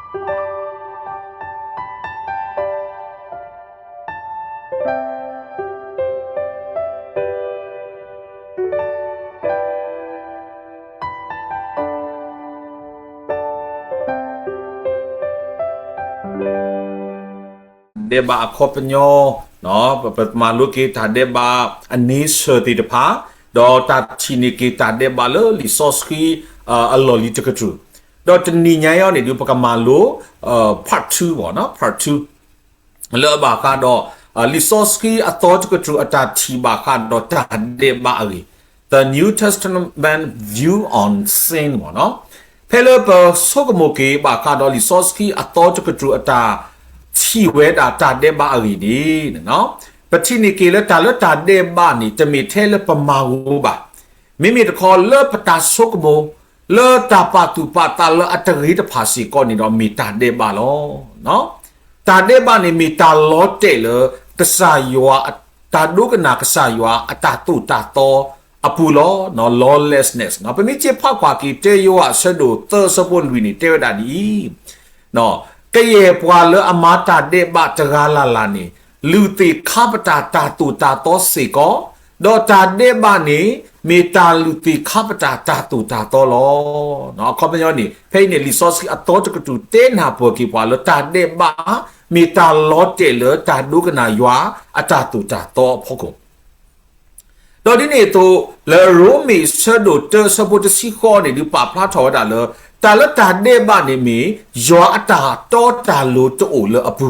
ဒဲးဘးအခီပညီ, ပမၤလိက့ၤတၢ်ဒဲးဘးအန့ဆၢၣ်သ့ၣ်တဖၣ်, ဒီးတၢ်ထံၣ်န့ၢ်က့ၤတၢ်ဒဲးဘးလၢလံာ်စီဆှံအလီၢ်လံၤတကတြူၢ်, ဒီးတနံၤညါအံၤန့ၣ် ဒုးပကမၤလိ part two ပေါ့နော်, part two လၢအဘၣ်ဃးဒီး လံာ်စီဆှံအသီတကတြူၢ်အတၢ်ထံၣ်ဘၣ်ဃးဒီးတၢ်ဒဲးဘးအဂ့ၢ်, The New Testament view on sin ပေါ့နော်. ဖဲလၢပဆိကမိၣ်က့ၤဘၣ်ဃးဒီးလံာ်စီဆှံအသီတကတြူၢ်အတၢ်ထံၣ်ဝဲဒၣ်တၢ်ဒဲးဘးအဂ့ၢ်န့ၣ်, ပထံၣ်န့ၢ်က့ၤလၢတၢ်လၢတၢ်ဒဲးဘးန့ၣ် တမ့ၢ်ထဲလၢပမၤဂ့ၤဘၣ်, မ့မ့ၢ်တခီလၢပတၢ်ဆိကမိၣ် လၢတၢ်ပာ်သူၣ်ပာ်သးလၢအတဂ့ၤတဖၣ်စ့ၢ်ကီးန့ၣ်ဒီးမ့ၢ်တၢ်ဒဲးဘးလီၤ. တၢ်ဒဲးဘးန့ၣ်မ့ၢ်တၢ်လီၤတဲာ်လၢ ကစၢ်ယွၤ, တၢ်ဒိကနၣ်ကစၢ်ယွၤအတၢ်သိၣ်တၢ်သီအပူၤလီၤ, lawlessness. ပမ့ၢ်က့ၤဖးကွၢ်က့ၤ တၢယိၤဟၣ်အဆၢဒိၣ်သၢအဆၢဖိလွံၢ်န့ၣ် တဲဝဲဒၣ်ဒ်အံၤ, ကယဲၢ်ပှၤလၢအမၤတၢ်ဒဲးဘးတဂၤလၢ်လၢ်န့ၣ် လုၢ်သ့ၣ်ခါပတာ်တၢ်သိၣ်တၢ်သီစ့ၢ်ကီး, ဒီးတၢ်ဒဲးဘးန့ၣ် မ့ၢ်တၢ်လုၢ်သ့ၣ်ခါပတာ်တၢ်သိၣ်တၢ်သီလီၤ. အခီပညီန့ၣ် ဖဲအံၤန့ၣ် လံာ်စီဆှံအသီတကတြူၢ်တဲနၢ်ပၢၢ်က့ၤပှၤလၢတၢ်ဒဲးဘး မ့ၢ်တၢ်လီၤတဲာ်လၢတၢ်ဒိကနၣ်ယွၤအတၢ်သိၣ်တၢ်သီအဖီခိၣ် ဒီးဒ်န့ၣ်အသိး လၢရိမ့ၤဆၢဒိၣ်တၢအဆၢဖိတဆံဃိးန့ၣ် ဒုးပာ်ဖျါထီၣ်ဝဲဒၣ်လၢ တၢ်လၢတၢ်ဒဲးဘးန့ၣ်မ့ၢ် ယွၤအတၢ်တီတၢ်လိၤတအိၣ်လၢအပူ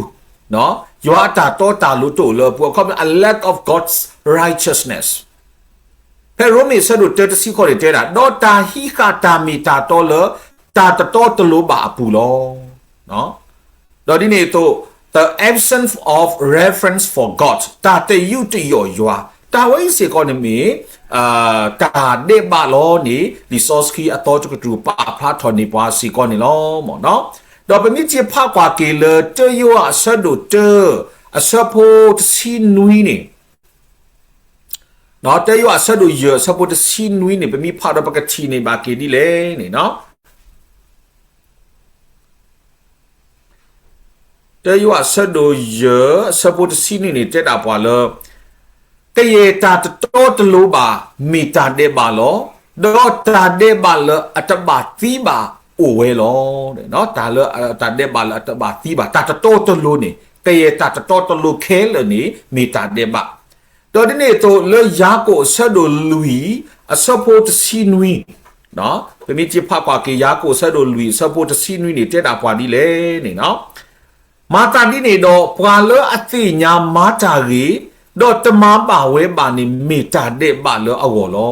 ၤ, ယွၤအတၢ်တီတၢ်လိၤတအိၣ်လၢအပူၤ, အခီပညီ a lack of God's righteousness. ဖဲရိမ့ၤဆၢဒိၣ်တၢတဆံဃိးန့ၣ် တဲဝဲဒၣ် ဒီးတၢ်ဟံးဃာ်တၢ်မ့ၢ်တၢ်တီလၢ တၢ်တတီတလိၤဘၣ်အပူၤလီၤ. ဒီးဒ်န့ၣ်အသိး the absence of reverence for God တၢ်တယူးတယီၣ်ယွၤ, တၢ်ဝဲအံၤစ့ၢ်ကီးန့ၣ်မ့ၢ် တၢ်ဒဲးဘးလီၤန့ၣ် လံာ်စီဆှံအသီတကတြူၢ်ပာ်ဖျါထီၣ်န့ၢ်ပှၤစ့ၢ်ကီးန့ၣ်လီၤ. ဒီးပမ့ၢ်က့ၤဖးကွၢ်က့ၤလၢတၢယိၤဟၣ်အဆၢဒိၣ်တၢ အဆၢဖိတဆံနွံန့ၣ်, တၢယိၤဟၣ်အဆၢဒိၣ်ယဲၢ်အဆၢဖိတဆံနွံန့ၣ် ပမ့ၢ်ဖးဒီးပကထံၣ်န့ၢ်ဘၣ်က့ၤဒ်လဲၣ်န့ၣ် တၢယိၤဟၣ်အဆၢဒိၣ်ယဲၢ်အဆၢဖိတဆံနွံန့ၣ် တဲဒၣ်ပှၤလၢ ကယဲၢ်တၢ်တတီတလိၤဘၣ် မ့ၢ်တၢ်ဒဲးဘးလီၤ. ဒီးတၢ်ဒဲးဘးလၢအတဘၣ်သံဘၣ်အိၣ်ဝဲလီၤ. တၢ်လၢတၢ်ဒဲးဘးလၢအတဘၣ်သံဘၣ် တၢ်တတီတလိၤန့ၣ် ကယဲၢ်တၢ်တတီတလိၤခဲလၢာ်န့ၣ် မ့ၢ်တၢ်ဒဲးဘး ဒီးဒ်န့ၣ်အသိး လၢယၤကိာ်အဆၢဒိၣ်လွံၢ် အဆၢဖိတဆံနွံ, ပမ့ၢ်က့ၤဖးကွၢ်က့ၤ ယၤကိာ်အဆၢဒိၣ်လွံၢ် အဆၢဖိတဆံနွံန့ၣ် တဲဒၣ်ပှၤဒ်လဲၣ်န့ၣ်, မၤသးဒ်န့ၣ်ဒီး ပှၤလၢအသ့ၣ်ညါမၤတၢ်ဂ့ၤ, ဒီးတမၤဘၣ်ဝဲဘၣ်န့ၣ် မ့ၢ်တၢ်ဒဲးဘးလၢအဂီၢ်လီ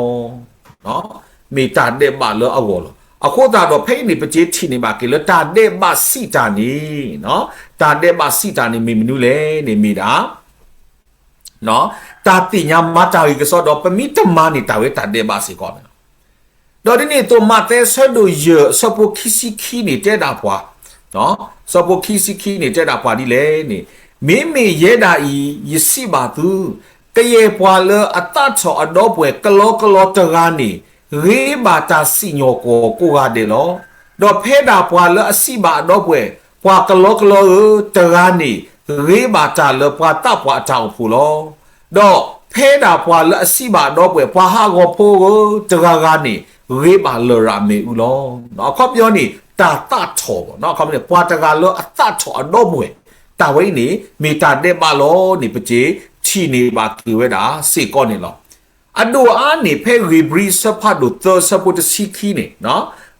ၤ. မ့ၢ်တၢ်ဒဲးဘးလၢအဂီၢ်လီၤ. အဃိသတးဒီး ဖဲအံၤန့ၣ် ပက့ၤထံၣ်န့ၢ်ဘၣ်က့ၤလၢတၢ်ဒဲးဘးစံးတၢ်န့ၣ်, တၢ်ဒဲးဘးစံးတၢ်န့ၣ် မ့ၢ်မနုၤလဲၣ်န့ၣ် မ့ၢ်ဒၣ် တၢ်သ့ၣ်ညါမၤတၢ်ဂ့ၤကစီဒီး ပမ့ၢ်တမၤန့ၣ် တၢ်ဝဲတၢ်ဒဲးဘးစ့ၢ်ကီးန့ၣ်လီၤ. ဒီးဒ်န့ၣ်အသိး မးသဲအဆၢဒိၣ်ယဲၢ် အဆၢဖိခံဆံခံန့ၣ် တဲဒၣ်ပှၤ, အဆၢဖိခံဆံခံန့ၣ် တဲဒၣ်ပှၤဒ်လဲၣ်န့ၣ်, မ့မ့ၢ်ယဲဒၣ်အံၤ ယစံးဘၣ်သု, ကယဲၢ်ပှၤလၢအသးထီၣ်အဒီပုၢ်ဝဲၢ်ကလီကလီတဂၤန့ၣ် ဂ့ၤဘၣ်တၢ်စံၣ်ညီၣ်ကွီၢ်ကိးဂၤဒဲးလီၤ. ဒီးဖဲဒၣ်ပှၤလၢအစံးဘၣ်အဒီပုၢ်ဝဲၢ်, ပှၤကလီကလီဧၢ, တဂၤန့ၣ် ဂ့ၤဘၣ်တၢ်လၢပှၤသးပှၢ်အတၢ်အိၣ်ဖှိၣ်လီၤ. ဒီးဖဲဒၣ်ပှၤလၢအစံးဘၣ်အဒီပုၢ်ဝဲၢ်, ပှၤဟးဂီၤဖိဧၢ, တဂၤဂၤန့ၣ် ဂ့ၤဘၣ်လရာ်မ့ၣ်အူလီၤ. အခီပညီန့ၣ် တၢ်သးထီၣ်ဘၣ်, အခီပညီန့ၣ် ပှၤတဂၤလၢအသးထီၣ်အဒီပုၢ်ဝဲၢ်, တၢ်ဝဲအံၤန့ၣ် မ့ၢ်တၢ်ဒဲးဘးလီၤန့ၣ် ပက့ၤထံၣ်န့ၢ်ဘၣ်က့ၤဝဲဒၣ်စ့ၢ်ကီးန့ၣ်လီၤ. အဒိၣ်အါန့ၣ် ဖဲဧ့ၤဘြံၤအဆၢဖးဒိၣ်သၢ အဆၢဖိတဆံခံန့ၣ်,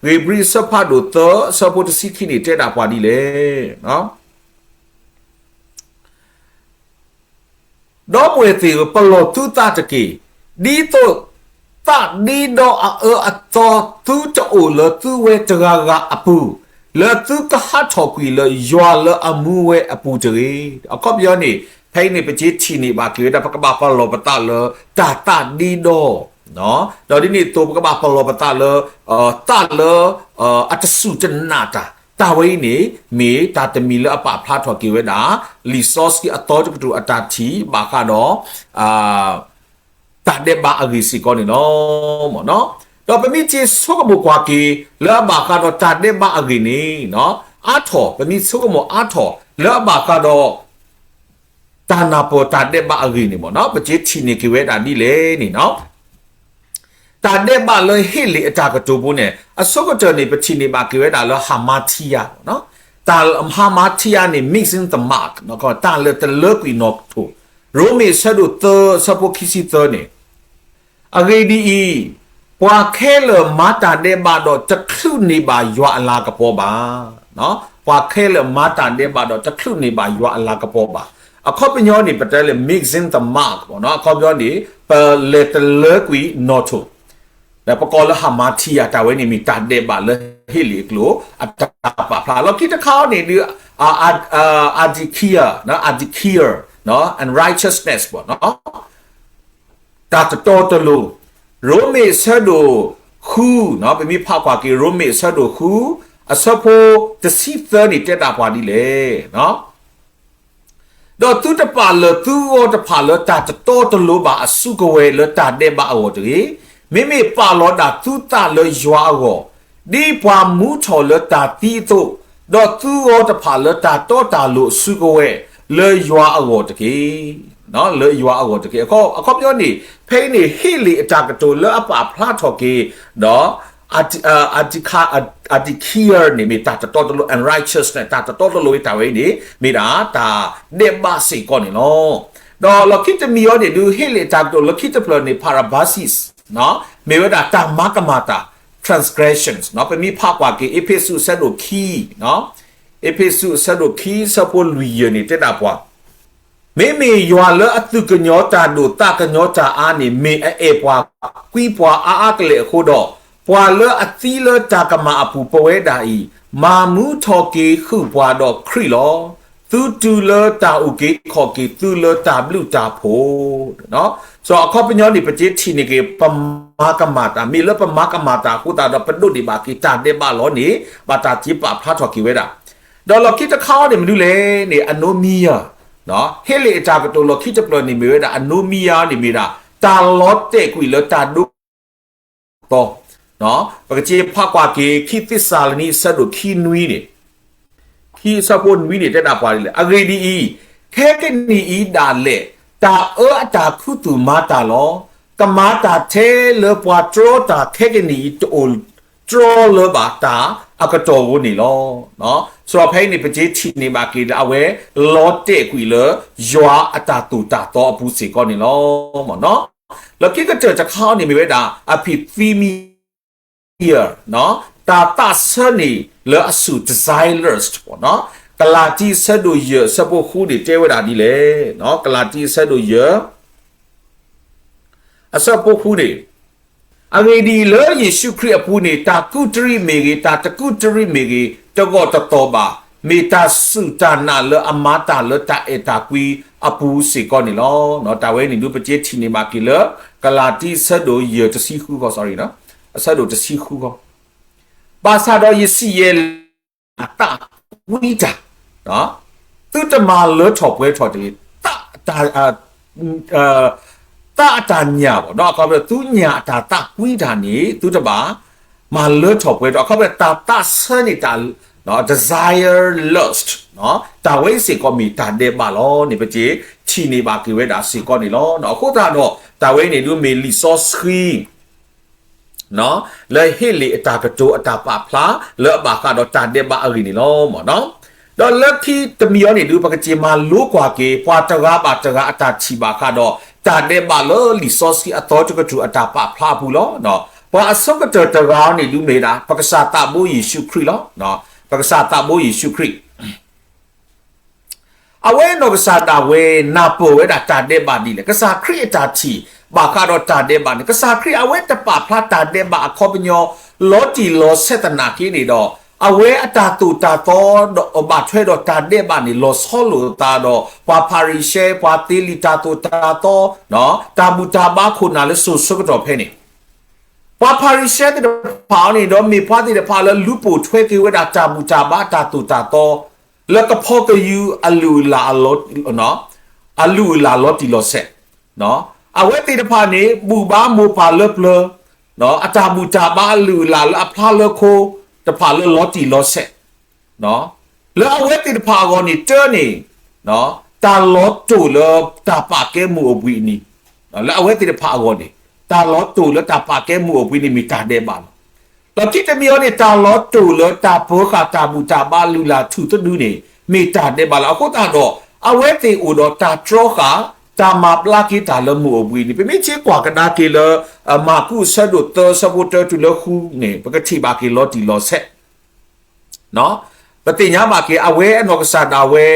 ဧ့ၤဘြံၤအဆၢဖးဒိၣ်သၢ အဆၢဖိတဆံခံန့ၣ် တဲဒၣ်ပှၤဒ်လဲၣ်. ဒီပုၢ်ဝဲၢ်သ့ၣ်ဧၢ, ပလီၢ်သုသးတက့ၢ်. ဒ်သိးသးဒ့ဒီအအၢအသီသုတအိၣ်လၢသုဝဲတဂၤဂၤအပူၤ, လၢသုကဟးထီၣ်ကွံာ်လၢယွၤလၢအမူဝဲအပူၤတဂ့ၤ. အခီပညီန့ၣ် ဖဲအံၤန့ၣ် ပက့ၤထံၣ်န့ၢ်ဘၣ်က့ၤဝဲဒၣ် ပကဘၣ်ပလီၢ်ပသးလၢတၢ်သးဒ့ဒီ, ဒီးဒ်န့ၣ်အသိး ပကဘၣ်ပလီၢ်ပသးလၢ သးလၢ အတစူၢ်တနာ်တၢ်, တၢ်ဝဲအံၤန့ၣ် မ့ၢ်တၢ်တမံၤလၢအပာ်ဖျါထီၣ်က့ၤဝဲဒၣ် လံာ်စီဆှံအသီတကတြူၢ်အတၢ်ထံၣ်ဘၣ်ဃးဒီး တၢ်ဒဲးဘးအဂ့ၢ်စ့ၢ်ကီးန့ၣ်လီၤ. ဒီးပမ့ၢ်က့ၤဆိကမိၣ်ကွၢ်က့ၤ လၢအဘၣ်ဃးဒီးတၢ်ဒဲးဘးအဂ့ၢ်န့ၣ်, အါထီၣ်, ပမ့ၢ်ဆိကမိၣ်အါထီၣ်လၢအဘၣ်ဃးဒီး တၢ်နၢ်ပၢၢ်တၢ်ဒဲးဘးအဂ့ၢ်န့ၣ်မ့ၢ်နီၤ, ပက့ၤထံၣ်န့ၢ်က့ၤဝဲဒၣ်ဒ်လဲၣ်န့ၣ်နီၤ, တၢ်ဒဲးဘးလၢဟ့လ့ၣ်အတၢ်ကတိၤပူၤန့ၣ် အဆိကတၢၢ်န့ၣ် ပထံၣ်န့ၢ်ဘၣ်က့ၤဝဲဒၣ်လၢ hamartia နီၤ, တၢ် hamartia န့ၣ် missing the mark တၢ်လၢတလၢကွံာ်နီၣ်ထိၣ်, ရိမ့ၤအဆၢဒိၣ်သၢ အဆၢဖိခံဆံသၢန့ၣ် အဂ့ၢ်ဒ်အံၤ, ပှၤခဲလၢာ်မၤတၢ်ဒဲးဘးဒီးတချုးန့ၢ်ဘၣ်ယွၤအလၤကပီၤဘၣ်. ပှၤခဲလၢာ်မၤတၢ်ဒဲးဘးဒီးတချုးန့ၢ်ဘၣ်ယွၤအလၤကပီၤဘၣ်. အခီပညီန့ၣ် ပတဲလၢ missing the mark အခီပညီန့ၣ် ပလဲၤတလၢကွံာ်နီၣ်ထိၣ်, ဒီးပကိးလၢ hamartia တၢ်ဝဲန့ၣ်မ့ၢ်တၢ်ဒဲးဘးလၢဟ့လ့ၣ်အကျိာ် အတၢ်ပာ်ဖျါ လီၢ်ခံတခါအံၤန့ၣ်ဒုး အ adikir, adikir, and righteousness တၢ်တတီတလိၤ, ရိမ့ၤအဆၢဒိၣ်ဃု, ပမ့ၢ်ဖးကွၢ်က့ၤ ရိမ့ၤအဆၢဒိၣ်ဃု, အဆၢဖိတဆံသၢန့ၣ်တဲဒၣ်ပှၤဒ်လဲၣ်. ဒီးသုတပာ်လၢၤသုဂီၢ်တဖၣ်လၢတၢ်တတီတလိၤဘၣ်အစုကဝဲၤလၢတၢ်ဒဲးဘးအဂီၢ်တဂ့ၤ, မ့မ့ၢ်ပာ်လီၤဒၣ်သုသးလၢယွၤအဂီၢ်, ဒ်ပှၤမူထီၣ်လၢတၢ်သံအသိး, ဒီးသုဂီၢ်တဖၣ်လၢတၢ်တီတၢ်လိၤအစုကဝဲၤလၢယွၤအဂီၢ်တက့ၢ်. လၢယွၤအဂီၢ်တက့ၢ်. အခီပညီန့ၣ် ဖဲအံၤန့ၣ် ဟ့လ့ၣ်အတၢ်ကတိၤလၢအပာ်ဖျါထီၣ်က့ၤ ဒီး adikir န့ၣ် မ့ၢ်တၢ်တတီတလိၤ and righteousness တၢ်တတီတလိၤဝဲတၢ်ဝဲအံၤန့ၣ် မ့ၢ်ဒၣ်တၢ်ဒဲးဘးစ့ၢ်ကီးန့၁ၣ်လီၤ. ဒီးလီၢ်ခံတမံၤအံၤန့ၣ်ဒုး ဟ့လ့ၣ်အတၢ်ကတိၤလၢခံတဖျၢၣ်န့ၣ် parabasis မ့ၢ်ဝဲဒၣ်တၢ်မၤကမၣ်တၢ် transgressions ပမ့ၢ်ဖးကွၢ်က့ၤ အ့းဖ့းစူးအဆၢဒိၣ်ခံ, အ့းဖ့းစူးအဆၢဒိၣ်ခံ အဆၢဖိလွံၢ်ယဲၢ်န့ၣ် တဲဒၣ်ပှၤ မ့မ့ၢ်ယွၤလၢအသူၣ်ကညီၤတၢ်ဒိၣ်သးကညီၤတၢ်အါန့ၣ် မ့ၢ်အအဲၣ်ပှၤကွံပှၤအါအါကလဲာ်အဃိဒီး, ပှၤလၢအသံလၢတၢ်ကမၣ်အပူၤပဝဲဒၣ်အံၤ, မၤမူထီၣ်က့ၤဃုာ်ပှၤဒီးခရံာ်လီၤ. သုတုၤလၢတၢ်အုၣ်က့ၤခီၣ်က့ၤသုလၢတၢ်ဘျုးတၢ်ဖှိၣ် ဒီးအခီပညီန့ၣ် ပက့ၤထံၣ်န့ၢ်က့ၤ ပမၤကမၣ်တၢ်, မ့ၢ်လၢပမၤကမၣ်တၢ်အဃိသတးဒီး ပဒိးန့ၢ်ဘၣ်က့ၤတၢ်ဒဲးဘးလီၤန့ၣ် ဘၣ်တၢ်က့ၤပာ်ဖျါထီၣ်က့ၤဝဲဒၣ်. ဒီးလီၢ်ခံတခါအံၤန့ၣ် မနုၤလဲၣ်န့ၣ် အနိမံယၤ, ဟ့လ့ၣ်အတၢ်ကတိၤလီၢ်ခံတဖျၢၣ်န့ၣ်မ့ၢ်ဝဲဒၣ် အနိမံယၤန့ၣ်မ့ၢ်ဒၣ် တၢ်လီၤတဲာ်ကွံာ်လၢတၢ်ဒိၣ်သီ ပက့ၤဖးကွၢ်က့ၤ ခံသ့းစၤလနံ အဆၢဒိၣ်ခံနွံန့ၣ်, ခံအဆၢဖိနွံန့ၣ် တဲဒၣ်ပှၤဒ်လဲၣ်, အဂ့ၢ်ဒ်အံၤ, ခဲကနံၣ်အံၤဒၣ်လဲာ် တၢ်အၢအတၢ်ခူသူၣ်မၤတၢ်လီၤ. ကမၤတၢ်ထဲလၢပှၤတြီတၢ်ခဲကနံၣ်အံၤ တအိၣ်တြီလၢၤဘၣ်တၢ်အကတီၢ်ဧိၤန့ၣ်လီၤ. စးဖဲအံၤန့ၣ် ပက့ၤထံၣ်န့ၢ်ဘၣ်က့ၤလၢအဝဲ လီၤတဲာ်ကွံာ်လၢ ယွၤအတၢ်သိၣ်တၢ်သီအပူၤစ့ၢ်ကီးန့ၣ်လီၤ. လီၢ်ခံကတၢၢ်တခါအံၤန့ၣ်မ့ၢ်ဝဲဒၣ် အဖံးသံမံ တၢ်သးဆၢန့ၣ်လၢအဆူၣ် desire lust ကလၤတံ အဆၢဒိၣ်ယဲၢ် အဆၢဖိဃုန့ၣ် တဲဝဲဒၣ်ဒ်လဲၣ်, ကလၤတံ အဆၢဒိၣ်ယဲၢ် အဆၢဖိဃုန့ၣ်, အဂ့ၢ်ဒ်အံၤ, လၢယ့ၣ်ၡူးခရံာ်အပူၤန့ၣ် တၢ်ကူးတရံးမ့ၢ်ဂ့ၤ, တၢ်တကူးတရံးမ့ၢ်ဂ့ၤ, တဂီၢ်တသီၣ်ဘၣ်, မ့ၢ်တၢ်ဆူၣ်တၢ်နာ်လၢအမၤတၢ်လၢတၢ်အဲၣ်တၢ်ကွံအပူၤစ့ၢ်ကီးန့ၣ်လီၤ. တၢ်ဝဲန့ၣ်ဒုး ပက့ၤထံၣ်န့ၢ်ဘၣ်က့ၤလၢ ကလၤတံ အဆၢဒိၣ်ယဲၢ် တဆံဃုဃီ, sorry အဆၢဒိၣ်တဆံဃုဃီ, ဘၣ်ဆၣ်ဒီးယစံးယဲၢ်လၢ အသးကွံတၢ်, သုတမၤလၢထီၣ်ပှဲၤထီၣ်တဂ့ၤ, သးအတၢ်, သးအတၢ်ညၣ်ဘၣ်, သုညၣ်အတၢ်သးကွံတၢ်န့ၣ် သုတဘၣ်မၤလၢထီၣ်ပှဲၤထီၣ်, အခီပညီတၢ်သးဆၢန့ၣ်တၢ်, desire lust တၢ်ဝဲစ့ၢ်ကီးမ့ၢ်တၢ်ဒဲးဘးလီၤန့ၣ် ပက့ၤထံၣ်န့ၢ်ဘၣ်က့ၤဝဲဒၣ်စ့ၢ်ကီးန့ၣ်လီၤ. အဃိသတးဒီး တၢ်ဝဲန့ၣ်ဒုးမ့ၢ်လံာ်စီဆှံ လၢဟ့လ့ၣ်အတၢ်ကတိၤအတၢ်ပာ်ဖျါ လၢအဘၣ်ဃးဒီးတၢ်ဒဲးဘးအဂ့ၢ်န့ၣ်လီၤ. ဒီးလၢခံတမံၤအံၤန့ၣ်ဒုး ပကစ့မၤလိကွၢ်က့ၤ ပှၤတဂၤဘၣ်တဂၤအတၢ်ထံၣ်ဘၣ်ဃးဒီး တၢ်ဒဲးဘးလၢလံာ်စီဆှံအသီတကတြူၢ်အတၢ်ပာ်ဖျါအပူၤလီၤ. ပှၤအဆိကတၢၢ်တဂၤန့ၣ်ဒုးမ့ၢ်ဒၣ် ပကစၢ်သးဘိယ့ၣ်ၡူးခရံာ်လီၤ. ပကစၢ်သးဘိယ့ၣ်ၡူးခရံာ် အဝဲနီၢ်ကစၢ်ဒၣ်ဝဲနၢ်ပၢၢ်ဝဲဒၣ်တၢ်ဒဲးဘးဒ်လဲၣ်. ကစၢ်ခရံာ်အတၢ်ထံၣ်ဘၣ်ဃးဒီးတၢ်ဒဲးဘးန့ၣ် ကစၢ်ခရံာ်အဝဲတပာ်ဖျါတၢ်ဒဲးဘးအခီပညီ လီၤတံၢ်လီၤဆဲးသနာ်က့န့ၣ်ဒီး အဝဲအတၢ်သိၣ်တၢ်သီဒီးအဘၣ်ထွဲဒီးတၢ်ဒဲးဘးန့ၣ် လီၤဆီလိာ်အသးဒီး ပှၤဖၤရံၤၡဲ ပှၤသ့လံာ်တၢ်သိၣ်တၢ်သီ တၢ်ဘူၣ်တၢ်ဘါခိၣ်နၢ်လၢစိၤဆၢကတီၢ်ဖဲန့ၣ် ပှၤဖၤရံၤၡဲသ့ၣ်တဖၣ်အံၤန့ၣ်ဒီး မ့ၢ်ပှၤသ့ၣ်တဖၣ်လၢလူၤပိာ်ထွဲက့ၤဝဲဒၣ်တၢ်ဘူၣ်တၢ်ဘါတၢ်သိၣ်တၢ်သီ လၢကဖီကယူၤအလုၢ်အလၢ် အလုၢ်အလၢ်လီၤတံၢ်လီၤဆဲး, အဝဲသ့ၣ်တဖၣ်န့ၣ် ဘူၣ်ဘါမိၢ်ပၢ်လၢပျၢၤ, အတၢ်ဘူၣ်တၢ်ဘါအလုၢ်အလၢ်လၢအဖျါလၢခိတဖၣ်လၢလီၤတံၢ်လီၤဆဲး, လၢအဝဲသ့ၣ်တဖၣ်အဂီၢ်န့ၣ် တၢ်န့ၣ် တၢ်လီၤတိာ်လၢတၢ်ပာ်ကဲမုၢ်အိၣ်ဘှံးအနံၤ, လၢအဝဲသ့ၣ်တဖၣ်အဂီၢ်န့ၣ် တၢ်လီၤတိာ်လၢတၢ်ပာ်ကဲမုၢ်အိၣ်ဘှံးန့ၣ် မ့ၢ်တၢ်ဒဲးဘးလီၤ. ဒီးခံတမံၤအံၤန့ၣ် တၢ်လီၤတိာ်လၢတၢ်ပၢဃာ်တၢ်ဘူၣ်တၢ်ဘါလုၢ်လၢ်ထူၣ်သဒုန့ၣ် မ့ၢ်တၢ်ဒဲးဘးလီၤ. အဃိသတးဒီး အဝဲသ့ၣ်အိၣ်ဒီးတၢ်တြီဃာ် တၢ်မၤဘျါက့ၤတၢ်လၢမုၢ်အိၣ်ဘှံးန့ၣ် ပမ့ၢ်က့ၤကွၢ်ကဒါက့ၤလၢ မၢ်ကူးအဆၢဒိၣ်သၢ အဆၢဖိတၢတုၤလၢဃုန့ၣ် ပကထံၣ်ဘၣ်က့ၤလီၤတံၢ်လီၤဆဲး ပသ့ၣ်ညါဘၣ်က့ၤ အဝဲအနီၢ်ကစၢ်ဒၣ်ဝဲ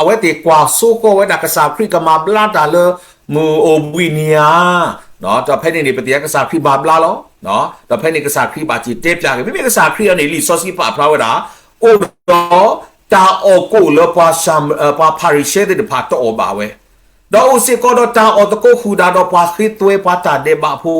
အဝဲသ့ၣ်ကွၢ်စိဃီၤဝဲဒၣ်ကစၢ်ခရံာ်ကမၤဘျါတၢ်လၢမုၢ်အိၣ်ဘှံးနံၤဧါ. ဒီးဖဲန့ၣ်န့ၣ် ပသ့ၣ်ညါကစၢ်ခရံာ်မၤဘျါလီၤ. ဒီးဖဲန့ၣ်ကစၢ်ခရံာ်ဘၣ်စံၣ်တဲဖျါက့ၤ မ့မ့ၢ်ကစၢ်ခရံာ်အံၤန့ၣ် လံာ်စီဆှံပာ်ဖျါဝဲဒၣ် အိၣ်ဒီးတၢ်အီၣ်ကိၣ်လၢပှၤ ပှၤဖၤရံၤၡဲသ့ၣ်တဖၣ်တအီၣ်ဘၣ်ဝဲ, ဒီးအိၣ်စ့ၢ်ကီးဒီးတၢ်အီၣ်သကိးဃုာ်ဒၣ်ဒီးပှၤဃ့သွဲပှၤတၢ်ဒဲးဘးဖိ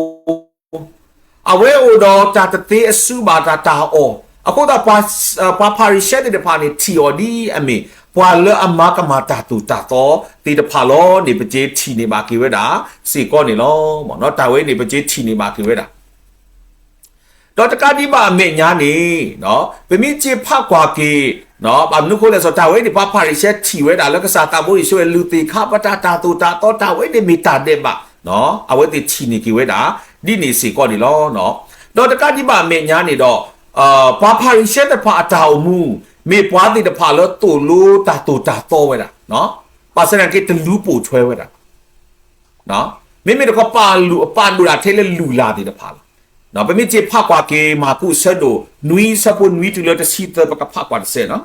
အဝဲအိၣ်ဒီးတၢ်တသ့အစုဘၣ်တၢ်တၢ်အီၣ်, အဃိသတး ပှၤဖၤရံၤၡဲသ့ၣ်တဖၣ်န့ၣ် ထံၣ်အီၤဒ်အမ့ၢ် ပှၤလၢအမၤကမၣ်တၢ်သိၣ်တၢ်သီသ့ၣ်တဖၣ်လီၤန့ၣ် ပက့ၤထံၣ်န့ၢ်ဘၣ်က့ၤဝဲဒၣ်စ့ၢ်ကီးန့ၣ်လီၤ. တၢ်ဝဲန့ၣ် ပက့ၤထံၣ်န့ၢ်ဘၣ်က့ၤဝဲဒၣ် ဒီးတကးဒံးဘၣ်အမဲာ်ညါန့ၣ် ပမ့ၢ်က့ၤဖးကွၢ်က့ၤ ဘၣ်မနုၤအဃိလဲၣ် စီၤတၢ်ဝဲန့ၣ် ပှၤဖၤရံၤၡဲထံၣ်ဝဲဒၣ်လၢကစၢ်သးဘိယ့ၣ်ၡူးဝဲ လုၢ်သ့ၣ်ခါပတာ်တၢ်သိၣ်တၢ်သီ တၢ်ဝဲန့ၣ်မ့ၢ်တၢ်ဒဲးဘး, အဝဲသ့ၣ်ထံၣ်န့ၢ်က့ၤဝဲဒၣ် ဒ်န့ၣ်စ့ၢ်ကီးန့ၣ်လီၤ. ဒီးတကးဒံးဘၣ်အမဲာ်ညါန့ၣ်ဒီး ပှၤဖၤရံၤၡဲသ့ၣ်တဖၣ်အတၢ်အိၣ်မူ မ့ၢ်ပှၤသ့ၣ်တဖၣ်လၢသိၣ်လိတၢ်သိၣ်တၢ်သီဝဲဒၣ်, ဘၣ်ဆၣ်သနာ်က့တလူၤပိာ်ထွဲဝဲဒၣ် မ့မ့ၢ်တခီပာ်ဒိၣ်ဒၣ်ထဲလၢလုၢ်လၢ်သ့ၣ်တဖၣ်လီၤ. ပမ့ၢ်က့ၤဖးကွၢ်က့ၤ မၢ်ကူးအဆၢဒိၣ်နွံ အဆၢဖိနွံတုၤလၢတဆံသၢ ပကဖးကွၢ်တစဲးန့ၣ်,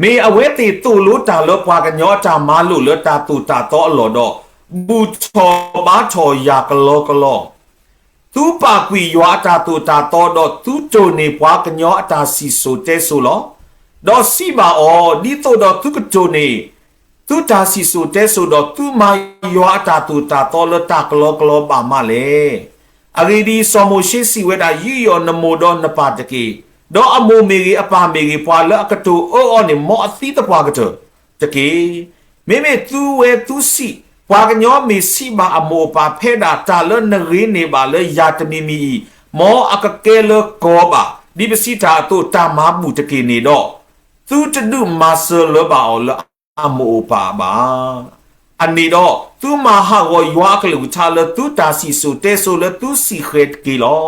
မ့ၢ်အဝဲသ့ၣ်သိၣ်လိတၢ်လၢပှၤကညီအတၢ်မၤလိာ်လၢတၢ်သိၣ်တၢ်သီအလီၢ်ဒီး ဘူၣ်ထီၣ်ဘါထီၣ်ယၢ်ကလီကလီ သုပာ်ကွံာ်ယွၤအတၢ်သိၣ်တၢ်သီဒီး သုတိၢ်န့ၢ်ပှၤကညီအတၢ်စံၣ်စိၤတဲစိၤလီၤ. ဒီးစံးဘၣ်အီၤ, ဒ်သိးဒီးသုကတိၢ်န့ၢ် သုတၢ်စံၣ်စိၤတဲစိၤဒီး သုမၤယွၤအတၢ်သိၣ်တၢ်သီလၢတၢ်ကလီကလီဘၣ်မးလဲၣ်. အဂ့ၢ်ဒ်အံၤ, စီၤမိၤၡ့စံးဝဲဒၣ်, ယူးယီၣ်နမိၢ်ဒီးနပၢ်တက့ၢ်. ဒီးအမိၢ်မ့ၢ်ဂ့ၤ, အပၢ်မ့ၢ်ဂ့ၤ, ပှၤလၢအကတိၤအၢအီၤန့ၣ် မ်အသံသပှၢ်ကတၢၢ်တက့ၢ်. မ့မ့ၢ်သုဝဲသုဆံး, ပှၤကညီမ့ၢ်စံးဘၣ်အမိၢ်အပၢ်, ဖဲဒၣ်တၢ်လၢနဂ့ၤန့ၢ်ဘၣ်လၢယၤတမံၤမံၤအံၤ, မ်အကကဲလၢကီၢ်ဘၣ်, ဒ်ပစံးတၢ်အသိး, တၢ်မၤဘူၣ်တက့ၢ်န့ၣ်ဒီး, သုတဒုးမၤစၢၤလၢၤဘၣ်အီၤလၢအမိၢ်အပၢ်ဘၣ်. အန့ၣ်ဒီး, သုမၤဟးဂီၤယွၤအကလုၢ်ကထါလၢသုတၢ်စံၣ်စိၤတဲစိၤလၢသုစံၣ်ဃဲၤတက့ၢ်လီၤ.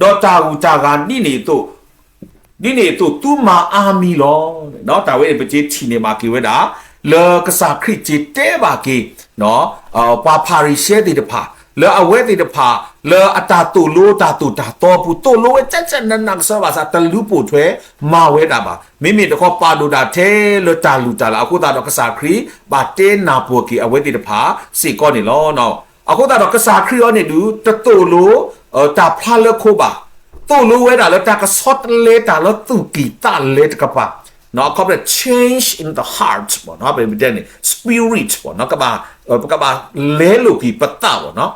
ဒီးတၢ်ဂုၤတၢ်ဂၤဒ်န့ၣ်အသိး, ဒ်န့ၣ်အသိးသုမၤအါမံၤလီၤ. တၢ်ဝဲန့ၣ်ပက့ၤထံၣ်န့ၢ်ဘၣ်က့ၤဝဲဒၣ်, လၢကစၢ်ခရံာ်က့ၤတဲဘၣ်က့ၤ ပှၤဖၤရံၤၡဲသ့ၣ်တဖၣ်, လၢအဝဲသ့ၣ်တဖၣ်, လၢအတၢ်သိၣ်လိတၢ်သိၣ်တၢ်သီအပူၤ, သိၣ်လိဝဲကၠဲကၠဲနးနးကစၢ်ဘၣ်ဆၣ် တလူၤပိာ်ထွဲမၤဝဲဒၣ်ဘၣ်. မ့မ့ၢ်တခီပာ်ဒိၣ်ဒၣ်ထဲလၢတၢ်လုၢ်တၢ်လၢ်အဃိသတးဒီး ကစၢ်ခရံာ်ဘၣ်တဲနၢ်ပၢၢ်က့ၤအဝဲသ့ၣ်တဖၣ်စ့ၢ်ကီးန့ၣ်လီၤ. အဃိသတးဒီးကစၢ်ခရံာ်အံၤန့ၣ်ဒုး တသိၣ်လိ တၢ်ဖျါလၢခိဘၣ်, သိၣ်လိဝဲဒၣ်လၢတၢ်ကဆီတလဲတၢ်လၢသူၣ်ကံၢ်သးလဲတကပၤ, အခီပညီ change in the heart န့ၣ် spirit ပကဘၣ်လဲလိာ်က့ၤပသးဘၣ်န့ၣ်.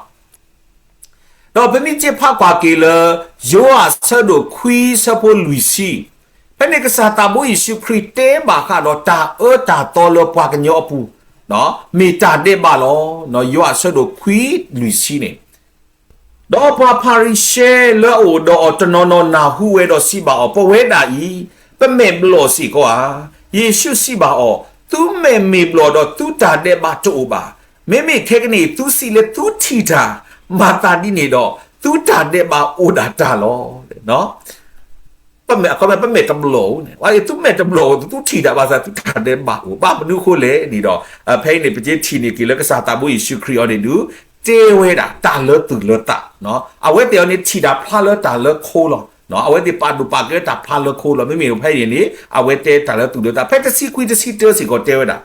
ဒီးပမ့ၢ်က့ၤဖးကွၢ်က့ၤလၢ ယိၤဟၣ်အဆၢဒိၣ်ခွံအဆၢဖိလွံၢ်ဆံ, ဖဲန့ၣ်ကစၢ်သးဘိယ့ၣ်ၡူးခရံာ်တဲဘၣ်ဃးဒီးတၢ်အၢတၢ်သီလၢပှၤကညီအပူၤ, မ့ၢ်တၢ်ဒဲးဘးလီၤ. ယိၤဟၣ်အဆၢဒိၣ်ခွံလွံၢ်ဆံန့ၣ် ဒီးပှၤဖၤရံၤၡဲလၢအအိၣ်ဒီးအီၤတနီၤနီၤနၢ်ဟူဝဲဒီးစံးဘၣ်အီၤ, ပဝဲဒၣ်အံၤ ပမဲာ်ဘျီၣ်စ့ၢ်ကီးဧါ. ယ့ၣ်ၡူးစံးဘၣ်အီၤ, သုမဲာ်မ့ၢ်ဘျီၣ်ဒီးသုတၢ်ဒဲးဘးတအိၣ်ဘၣ်. မ့မ့ၢ်ခဲကနံၣ်အံၤ သုစံးလၢသုထံၣ်တၢ်မၤသးဒ်န့ၣ်ဒီး သုတၢ်ဒဲးဘးအိၣ်ဒၣ်တၢ်လီၤ. ပမဲာ်, အခီပညီ ပမဲာ်တဘျီၣ်ဧိၤန့ၣ်, သုမဲာ်တဘျီၣ်ဧိၤ သုထံၣ်တၢ်ဘၣ်ဆၣ် သုတၢ်ဒဲးဘးအိၣ်, ဘၣ်မနုၤအဃိလဲၣ်န့ၣ်ဒီး, ဖဲအံၤန့ၣ် ပက့ၤထံၣ်န့ၢ်က့ၤလၢကစၢ်သးဘိယ့ၣ်ၡူးခရံာ်အံၤန့ၣ်ဒုး တဲဝဲဒၣ်တၢ်လၢသူၣ်လၢသး, အဝဲသ့ၣ်အံၤန့ၣ်ထံၣ်တၢ်ဖျါလၢတၢ်လၢခိလီၤ. အဝဲသ့ၣ်ပာ်ဒိၣ်ပာ်ကဲတၢ်ဖျါလၢခိလီၤ. မ့မ့ၢ်ဖဲအံၤန့ၣ် အဝဲတဲတၢ်လၢသူၣ်လၢသး, ဖဲတဆံခွံတဆံတၢစ့ၢ်ကီးတဲဝဲဒၣ်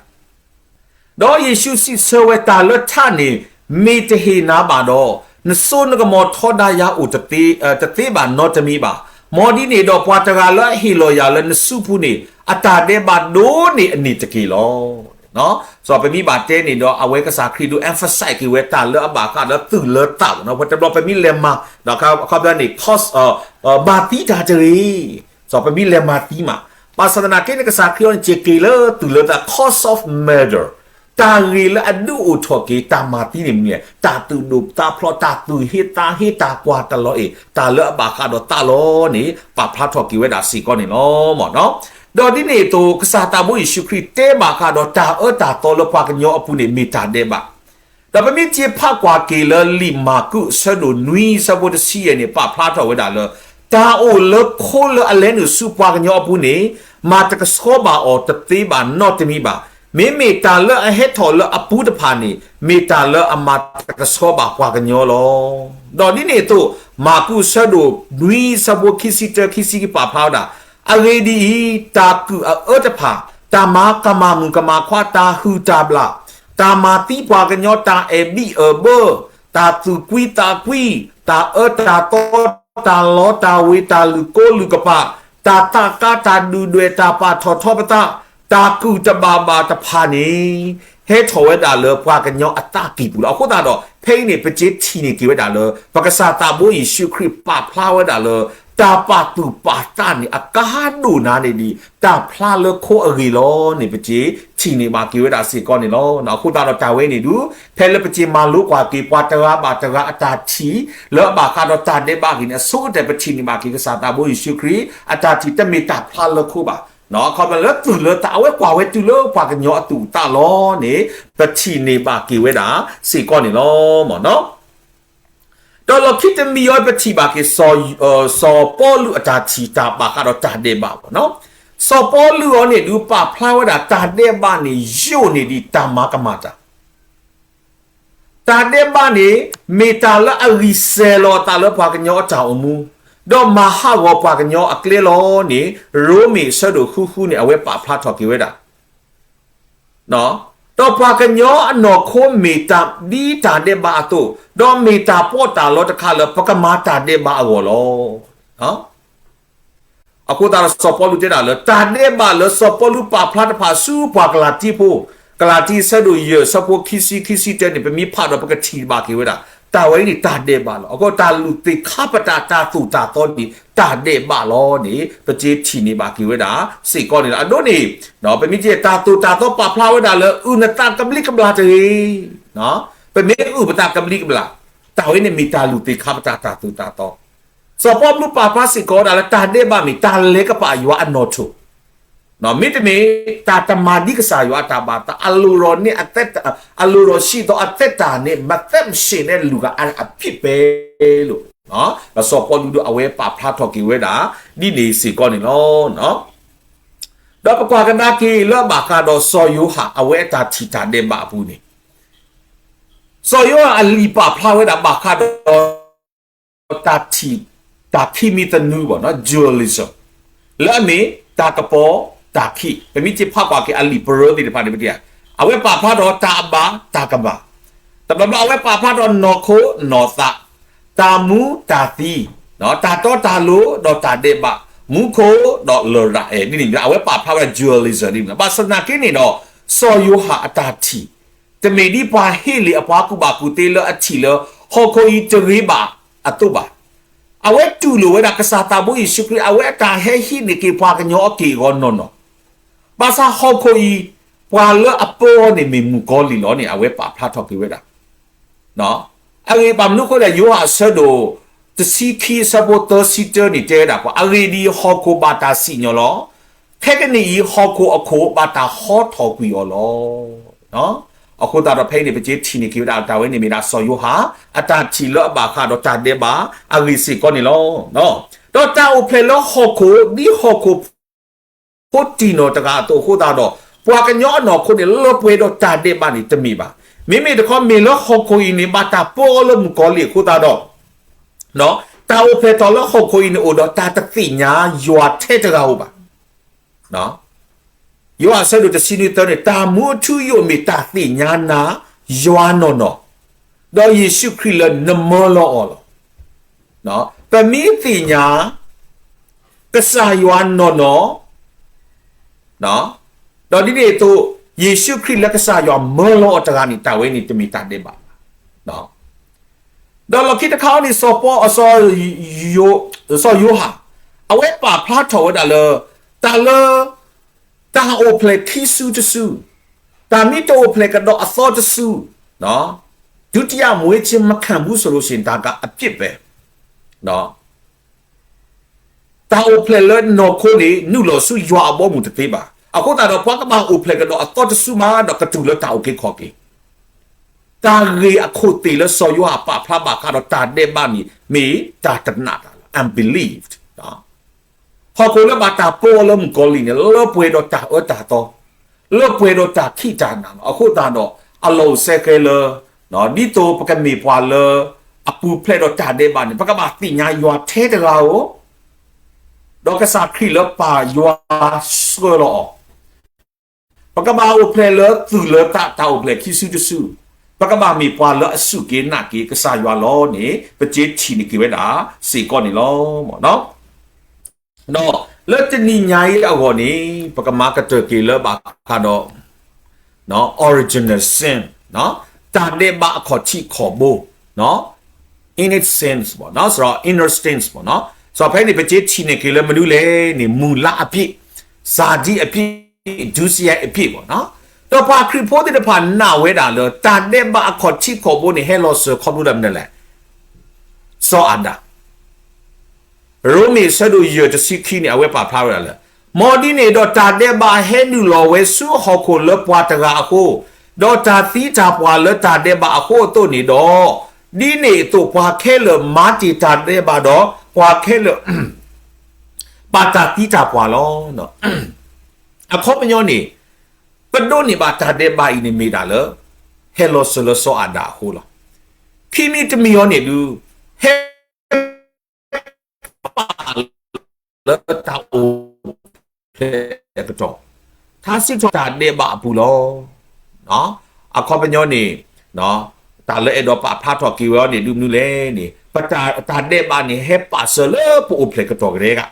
ဒီးယ့ၣ်ၡူးစံးဆၢဝဲ, တၢ်လၢထးန့ၣ် မ့ၢ်တဟ့ၣ်နၤဘၣ်ဒီး, နစိနကမီၤထီဒါယၤအိၣ်တသ့, တသ့ဘၣ်နီတမံၤဘၣ်. မ်ဒ်န့ၣ်ဒီး ပှၤတဂၤလၢအဟ့ၣ်လီၤယၤလၢနစုပူၤန့ၣ် အတၢ်ဒဲးဘးဒိၣ်န့ၢ်အန့ၣ်တက့ၢ်လီၤ. စီၤပမံဘၣ်တဲန့ၣ်ဒီး အဝဲကစၢ်ခရံာ်ဒုး emphasize က့ၤဝဲတၢ်လၢအဘၣ်ဃးဒီးသူၣ်လၢသးလီၤ. ပတဘျီပမံလဲၤမၤ, အခီပညီန့ၣ် cause, မၤသံတၢ်တဂ့ၤ စီၤပမံလဲၤမၤသံမး, ဘၣ်ဆၣ်သနာ်က့န့ၣ် ကစၢ်ခရံာ်အံၤန့ၣ် စ့ၢ်က့ၤလၢသူၣ်လၢသး cause of murder, တၢ်ဂ့ၢ်လၢအဒုးအိၣ်ထီၣ်က့ၤတၢ်မၤသံန့ၣ်မနုၤလဲၣ်, တၢ်သူၣ်ဒိၣ်သးဖျိး, တၢ်သူၣ်ဟ့သးဟ့, တၢ်ကွၢ်တလီၤအ့ၣ်, တၢ်လၢအဘၣ်ဃးဒီးသးလီၤန့ၣ် ပာ်ဖျါထီၣ်က့ၤဝဲဒၣ်စ့ၢ်ကီးန့ၣ်လီၤ. ဒီးဒ်န့ၣ်အသိး ကစၢ်သးဘိယ့ၣ်ၡူးခရံာ်တဲဘၣ်ဃးဒီးတၢ်အၢတၢ်သီလၢပှၤကညီအပူၤန့ၣ် မ့ၢ်တၢ်ဒဲးဘး, ဒီးပမ့ၢ်က့ၤဖးကွၢ်က့ၤလၢလံာ်မၢ်ကူး အဆၢဒိၣ်နွံဆၢဖိတဆံယဲၢ်န့ၣ် ပာ်ဖျါထီၣ်ဝဲဒၣ်လၢ တၢ်အိၣ်လၢခိလၢအလဲၤနုာ်ဆူပှၤကညီအပူၤန့ၣ် မၤတကဆှီဘၣ်အီၤတသ့ဘၣ်နီတမံၤဘၣ်. မ့မ့ၢ်တၢ်လၢအဟဲထီၣ်လၢအပူၤတဖၣ်န့ၣ် မ့ၢ်တၢ်လၢအမၤတကဆှီဘၣ်ပှၤကညီလီၤ. ဒီးဒ်န့ၣ်အသိး မၢ်ကူးဆၢဒိၣ်နွံဆၢဖိခံဆံတၢ ခံဆံခံ ပာ်ဖျါဝဲဒၣ်, အဂ့ၢ်ဒ်အံၤ, တၢ်ကုၢ်အအၢတဖၣ်, တၢ်မၤကမၣ်မုၣ်ကမၣ်ခွါ, တၢ်ဟုၣ်တၢ်ဘျၣ်, တၢ်မၤသံပှၤကညီ, တၢ်အဲၣ်ဘံၣ်အၢဘၢ, တၢ်သူၣ်ကွံသးကွံ, တၢ်အၢတၢ်သီ, တၢ်လီတၢ်ဝ့ၤ, တၢ်လုၢ်ကိလုၢ်ကပာ်, တၢ်သးကါ, တၢ်ဒုၣ်ဒွဲၣ်, တၢ်ပာ်ထီၣ်ထီပသး, တၢ်ကုၢ်တဘၣ်ဘၣ်တဖၣ်န့ၣ် ဟဲထီၣ်ဝဲဒၣ်လၢပှၤကညီအသးကံၢ်ပူၤလီၤ. အဃိသတးဒီး ဖဲအံၤန့ၣ် ပက့ၤထံၣ်န့ၢ်က့ၤဝဲဒၣ်လၢ ပကစၢ်သးဘိယ့ၣ်ၡူးခရံာ်ပာ်ဖျါဝဲဒၣ်လၢ တၢ်ပာ်သူၣ်ပာ်သးန့ၣ် အကါဒိၣ်နၤန့ၣ်ဒ် တၢ်ဖျါလၢခိအဂ့ၢ်လီၤန့ၣ် ပက့ၤထံၣ်န့ၢ်ဘၣ်က့ၤဝဲဒၣ်စ့ၢ်ကီးန့ၣ်လီၤ. အဃိသတးဒီးတၢ်ဝဲန့ၣ်ဒုး ဖဲလၢပက့ၤမၤလိကွၢ်က့ၤ ပှၤတဂၤဘၣ်တဂၤအတၢ်ထံၣ် လၢအဘၣ်ဃးဒီးတၢ်ဒဲးဘးအဂ့ၢ်န့ၣ် အဆိကတၢၢ်ပထံၣ်န့ၢ်ဘၣ်က့ၤ ကစၢ်သးဘိယ့ၣ်ၡူးခရံာ် အတၢ်ထံၣ်တမ့ၢ်တၢ်ဖျါလၢခိဘၣ်. ခီဖျိလၢသူၣ်လၢသး အဝဲကွၢ်ဝဲတုၤလၢပှၤကညီအသူၣ်အသးလီၤန့ၣ် ပထံၣ်န့ၢ်ဘၣ်က့ၤဝဲဒၣ်စ့ၢ်ကီးန့ၣ်လီၤ. ဒီးလီၢ်ခံတမံၤအံၤ ပထံၣ်ဘၣ်က့ၤ စီၤပီလူးအတၢ်ထံၣ်တၢ်ဘၣ်ဃးဒီးတၢ်ဒဲးဘးလီၤ. စီၤပီလူးအံၤန့ၣ်ဒုး ပာ်ဖျါဝဲဒၣ်တၢ်ဒဲးဘးန့ၣ် ယိာ်န့ၢ်ဒံးတၢ်မၤကမၣ်တၢ် တၢ်ဒဲးဘးန့ၣ် မ့ၢ်တၢ်လၢအဂံၢ်စဲၤလီၤအသးလၢပှၤကညီအတၢ်အိၣ်မူ, ဒီးမၤဟးဂီၤပှၤကညီအကျဲလီၤန့ၣ် ရိမ့ၤအဆၢဒိၣ်ဃုဃုန့ၣ် အဝဲပာ်ဖျါထီၣ်က့ၤဝဲဒၣ် ဒီးပှၤကညီအနီၢ်ခိမ့ၢ်တၢ်ဒ်တၢ်ဒဲးဘးအသိး, ဒီးမ့ၢ်တၢ်ပီးတၢ်လီတခါလၢပကမၤတၢ်ဒဲးဘးအဂီၢ်လီၤ. အဃိသတးဒီးစီၤပီလူးတဲဒၣ်လၢ တၢ်ဒဲးဘးလၢစီၤပီလူးပာ်ဖျါတဖၣ်ဆူပှၤကလၤတံဖိ, ကလၤတံအဆၢဒိၣ်ယဲၢ်အဆၢဖိခံဆံ ခံဆံတၢန့ၣ် ပမ့ၢ်ဖးဒီးပကထံၣ်ဘၣ်က့ၤဝဲဒၣ် တၢ်ဝဲအံၤန့ၣ်တၢ်ဒဲးဘးလီၤ. အဃိတၢ်လုၢ်သ့ၣ်ခါပတာ်တၢ်သိၣ်တၢ်သီန့ၣ် တၢ်ဒဲးဘးလီၤန့ၣ် ပက့ၤထံၣ်န့ၢ်ဘၣ်က့ၤဝဲဒၣ်စ့ၢ်ကီးန့ၣ်လီၤ. အဒိန့ၣ် ပမ့ၢ်က့ၤတၢ်သိၣ်တၢ်သီပာ်ဖျါဝဲဒၣ်လၢ အုၣ်နသးကဘျံးကဘျၣ်တဂ့ၤ, ပမ့ၢ်အုၣ်ပသးကဘျံးကဘျၣ်, တၢ်ဝဲန့ၣ်မ့ၢ်တၢ်လုၢ်သ့ၣ်ခါပတာ်တၢ်သိၣ်တၢ်သီ စီၤပီလူးပာ်ဖျါစ့ၢ်ကီးဝဲဒၣ်လၢတၢ်ဒဲးဘးမ့ၢ်တၢ်လဲၤကပာ်ယွၤအနီၣ်ထိၣ်, မ့တမ့ၢ် တၢ်တမၤဒ်ကစၢ်ယွၤအတၢ်ဘၣ်သး အလိၤဒီးန့ၣ် အလိၤဒီးဆံးသိးအသက်တာန့ၣ် မသက်မရှင်နဲ့လူက အဖြစ်ပဲလို့ စီၤပီလူးဒီးအဝဲပာ်ဖျါထီၣ်က့ၤဝဲဒၣ် ဒ်န့ၣ်စ့ၢ်ကီးန့ၣ်လီၤ. ဒီးပကွၢ်ကဒါက့ၤလၢအဘၣ်ဃးဒီးစီၤယိၤဟၣ် အဝဲအတၢ်ထံၣ်တၢ်ဒဲးဘးအပူၤန့ၣ် စီၤယိၤဟၣ်အလံာ်ပာ်ဖျါဝဲဒၣ်ဘၣ်ဃးဒီး တၢ်ထံၣ် တၢ်ခံမံၤသနူဘၣ် dualism လၢအမ့ၢ်တၢ်ကပီၤတၢ်ခံး, ပမ့ၢ်က့ၤဖးကွၢ်က့ၤအလံာ်ပရၢသ့ၣ်တဖၣ်န့ၣ် ပထံၣ် အဝဲပာ်ဖျါထီၣ်တၢ်အဘၣ်တၢ်ကမၣ်, တဘျီဘျီအဝဲပာ်ဖျါထီၣ်နီၢ်ခိနီၢ်သး, တၢ်မူတၢ်သံ, တၢ်တီတၢ်လိၤဒီးတၢ်ဒဲးဘး, မူခိၣ်ဒီးလရာ်အဲၣ် ဒ်န့ၣ်မ့ၢ် အဝဲပာ်ဖျါဝဲဒၣ် dualism ဒ်န့ၣ် ဘၣ်ဆၣ်သနာ်က့န့ၣ်ဒီး စီၤယိၤဟၣ်အတၢ်ထံၣ် တမ့ၢ်ဒ်ပှၤဟ့လ့ၣ်အပှၤကူၣ်ဘၣ်ကူၣ်သ့လၢအထံၣ်လၢ ဟီၣ်ခိၣ်အံၤတဂ့ၤဘၣ်အသိးဘၣ်. အဝဲတူၢ်လိာ်ဝဲဒၣ်ကစၢ်သးဘိယ့ၣ်ၡူးခရံာ် အဝဲအတၢ်ဟဲဟံးန့ၢ်က့ၤပှၤကညီအက့ၢ်အဂီၤနီၢ်နီၢ်, ဘၣ်ဆၣ်ဟီၣ်ခိၣ်အံၤ ပှၤလၢအပၢအီၤန့ၣ်မ့ၢ်မုၣ်ကီၤလံၢ်လီၤန့ၣ် အဝဲပာ်ဖျါထီၣ်က့ၤဝဲဒၣ် အဂ့ၢ်ဘၣ်မနုၤအဃိလဲၣ် ယိၤဟၣ်အဆၢဒိၣ် တဆံခံအဆၢဖိသၢဆံတၢန့ၣ်တဲဝဲဒၣ်ပှၤ အဂ့ၢ်ဒ်အံၤ, ဟီၣ်ခိၣ်ဘၣ်တၢ်စံၣ်ညီၣ်လီၤ. ခဲကနံၣ်အံၤ ဟီၣ်ခိၣ်အခိၣ်ဘၣ်တၢ်ဟီထီၣ်ကွံာ်အီၤလီၤ. အဃိသတးဒီးဖဲအံၤန့ၣ် ပက့ၤထံၣ်န့ၢ်က့ၤဝဲဒၣ်တၢ်ဝဲန့ၣ်မ့ၢ်ဒၣ်စီၤယိၤဟၣ် အတၢ်ထံၣ်လၢအဘၣ်ဃးဒီးတၢ်ဒဲးဘးအဂ့ၢ်စ့ၢ်ကီးန့ၣ်လီၤ. ဒီးတၢ်အိၣ်ဖျဲၣ်လၢဟီၣ်ခိၣ် ဒ်ဟီၣ်ခိၣ်ဖိတံၢ်နီၢ်တဂၤအသိးအဃိသတးဒီး ပှၤကညီအနီၢ်ခိန့ၣ် လၢပှဲၤဒီးတၢ်ဒဲးဘးန့ၣ်တမ့ၢ်ဘၣ်. မ့မ့ၢ်တခီ မ့ၢ်လၢဟီၣ်ခိၣ်အံၤန့ၣ် ဘၣ်တၢ်ပၢအီၤလၢမုၣ်ကီၤလံၢ်အဃိသတးဒီး တၢ်အိၣ်ဖျဲၣ်ထီၣ်လၢဟီၣ်ခိၣ်အံၤန့ၣ် အိၣ်ဒီးတၢ်တသ့ၣ်ညါယွၤထဲတဂၤဧိၤဘၣ်. ယိၤဟၣ်အဆၢဒိၣ်တဆံနွံသၢန့ၣ် တၢ်မူအထူအယိာ်မ့ၢ်တၢ်သ့ၣ်ညါနၤယွၤနီၢ်နီၢ်, ဒီးယ့ၣ်ၡူးခရံာ်လၢနမၢလီၤအီၤလီၤ. ပမ့ၢ်သ့ၣ်ညါ ကစၢ်ယွၤနီၢ်နီၢ် ဒီးဒ်န့ၣ်အသိး ယ့ၣ်ၡူးခရံာ်လၢကစၢ်ယွၤမၢလီၤအီၤတဂၤန့ၣ် တၢ်ဝဲန့ၣ်တမ့ၢ်တၢ်ဒဲးဘးဘၣ်. ဒီးလီၢ်ခံတခါအံၤန့ၣ် စီၤပီ စီၤယိၤဟၣ် အဝဲပာ်ဖျါထီၣ်ဝဲဒၣ်လၢ တၢ်လၢ တၢ်အိၣ်ဖျဲၣ်ခံစုတစု, တၢ်မ့ၢ်တအိၣ်ဖျဲၣ်ကဒီးအသီတစု, ဒုတိယမွေးခြင်းမခံဘူးဆိုလို့ရှိရင် ဒါကအပြစ်ပဲ. တၢ်အိၣ်ဖျဲၣ်လၢနီၢ်ခိန့ၣ် နုာ်လီၤဆူယွၤအဘီအမုၢ်တသ့ဘၣ်. အဃိသတးဒီး ပှၤကဘၣ်အိၣ်ဖျဲၣ်ကဒီးအသီတစုမး ဒီးကတုၤလၢတၢ်အုၣ်က့ၤခီၣ်က့ၤ တၢ်ဂ့ၢ်အခိၣ်သ့ၣ်လၢစီၤယိၤဟၣ်ပာ်ဖျါဘၣ်ဃးဒီးတၢ်ဒဲးဘးန့ၣ် မ့ၢ်တၢ်တနာ်တၢ်လီၤ unbelief. ဟီၣ်ခိၣ်လၢဘၣ်တၢ်ပၢအီၤလၢမုၣ်ကီၤလံၢ်န့ၣ် လၢပှဲၤဒီးတၢ်အၢတၢ်သီ, လၢပှဲၤဒီးတၢ်ခံးတၢ်နၤလီၤ. အဃိသတးဒီး အလီၢ်အိၣ်စဲဃဲလၢ ဒ်သိးပကမ့ၢ်ပှၤလၢ အပူၤဖျဲးဒီးတၢ်ဒဲးဘးန့ၣ် ပကဘၣ်သ့ၣ်ညါယွၤထဲတဂၤဧိၤ ဒီးကစၢ်ခရံာ်လၢပၢ်ယွၤဆှၢလီၤအီၤ, ပကဘၣ်အိၣ်ဖျဲၣ်လၢသူၣ်လၢသးတၢ်အိၣ်ဖျဲၣ်ခံစုတစု, ပကဘၣ်မ့ၢ်ပှၤလၢအစူၢ်က့ၤနာ်က့ၤကစၢ်ယွၤလီၤန့ၣ် ပစ့ထံၣ်န့ၢ်က့ၤဝဲဒၣ်စ့ၢ်ကီးန့ၣ်လီၤ. ဒီးလၢတနံၤညါအံၤအဂီၢ်န့ၣ် ပကမၤကတၢၢ်က့ၤလၢဘၣ်ဃးဒီး original sin, တၢ်ဒဲးဘးအခီၣ်ထံးခီၣ်ဘိ, inner sins, inner sins ဘၣ်နီၤ. စးဖဲန့ၣ် ပစ့ထံၣ်န့ၢ်က့ၤလၢမနုၤလဲၣ်န့ၣ် မူလအပြစ်, ဇာတိအပြစ်, ဒုစရိုက်အပြစ် ဘၣ်နီၤ. ဒီးပှၤခရံာ်ဖိသ့ၣ်တဖၣ်နာ်ဝဲဒၣ်လၢ တၢ်ဒဲးဘးအခီၣ်ထံးခီၣ်ဘိန့ၣ် ဟဲလီၤစၢၤခီဖျိလၢမနုၤလဲၣ်, စီၤအၤဒၣ် ရိမ့ၤအဆၢဒိၣ်ယဲၢ်တဆံခံန့ၣ် အဝဲပာ်ဖျါဝဲဒၣ်လၢ မ်ဒ်န့ၣ်ဒီးတၢ်ဒဲးဘးဟဲနုာ်လီၤဝဲဆူဟီၣ်ခိၣ်လၢပှၤတဂၤအဃိ, ဒီးတၢ်သံတၢ်ပှၢ်လၢတၢ်ဒဲးဘးအဃိအသိးန့ၣ်ဒီး, ဒ်န့ၣ်အသိးပှၤခဲလၢာ်မၤတ့ၢ်တၢ်ဒဲးဘးဒီး ပှၤခဲလၢာ် ဘၣ်တၢ်သံတၢ်ပှၢ်လီၤ. အခီပညီန့ၣ် ပဒိးန့ၢ်ဘၣ်တၢ်ဒဲးဘးအံၤန့ၣ်မ့ၢ်ဒၣ်လၢ ဟဲလီၤစၢၤလၢစီၤအၤဒၣ်အဃိလီၤ. ခံမံၤတမံၤအံၤန့ၣ်ဒုး ဟဲ လၢတၢ်အိၣ်ဖျဲၣ်အကတီၢ်, ထါစံးထီၣ်တၢ်ဒဲးဘးအပူၤလီၤ. အခီပညီန့ၣ် တၢ်လၢအဲၣ်ဒိးပာ်ဖျါထီၣ်က့ၤဝဲအီၤန့ၣ်ဒုးမနုၤလဲၣ်န့ၣ် ပတၢ် တၢ်ဒဲးဘးန့ၣ် ဟဲပာ်စၢၤလၢပအိၣ်ဖျဲၣ်ကတီၢ်ကဒဲက,